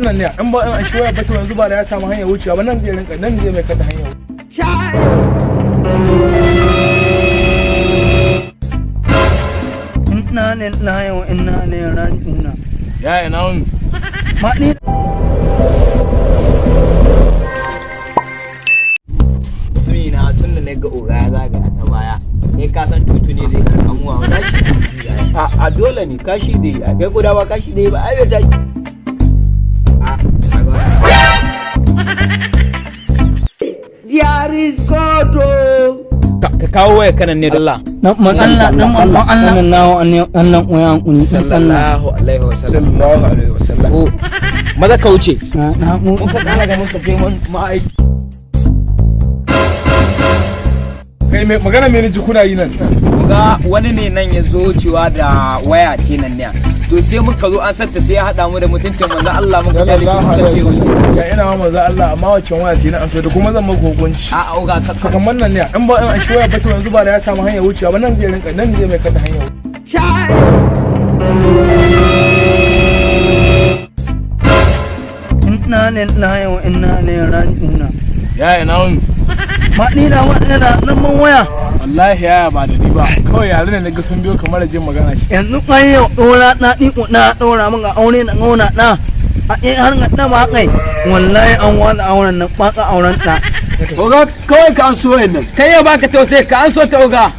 Nan ne in ba in an shi waya ba, to yanzu ba da ya samu hanyar wucewa ba, nan zai rinka, nan zai mai kada hanyar. Inna lillahi wa inna ilaihi raji'un. Ya, ina wuni? Ma ni. Mutumi na, tun da na ga oga ya zagaya ta baya, kai ka san tutu ne zai karkamuwa kashi. A dole ne kashi dai a kai guda ba, kashi dai ba ai bai tashi. A kaga wannan. There is God oh. Ka kawo waya kanan ne Allah. Dan man Allah, dan man Allah, sallallahu alaihi Allah ya hankuri Allah. Sallallahu alaihi wasallam. Sallallahu alaihi wasallam. Ko maza ka wuce. Na mu. Mun ka kara ga mun ka je mun ma'aiki. Kai, mai magana, me ji kuna yi nan? Ga wani ne nan ya zo wucewa da waya ce nan ne, to sai muka zo an satta, sai ya haɗa mu da mutuncin manzo Allah, muka kyale shi, muka ce wuce. Ya, ina ma manzo Allah, amma waccan waya sai na an so da kuma zan maka hukunci. A oga, ka Kamar nan ne in ba in an shi waya ba, to yanzu ba da ya samu hanyar wucewa ba, nan zai rinka, nan zai mai kada hanyar. Inna lillahi wa inna ilaihi raji'un. Ya, ina wuni? Ma ni na ma ina nan man waya. Wallahi yaya, ba da ni ba, kawai yare ne na ga sun biyo kamar jin magana shi. Yanzu kai yau dora na ni ko na dora mun ga aure na ngona na a in har ga na ma kai, wallahi an wani auren nan ba ka auren ta. Oga, kawai ka an so nan. Kai ya baka tausayi, ka an so ta oga.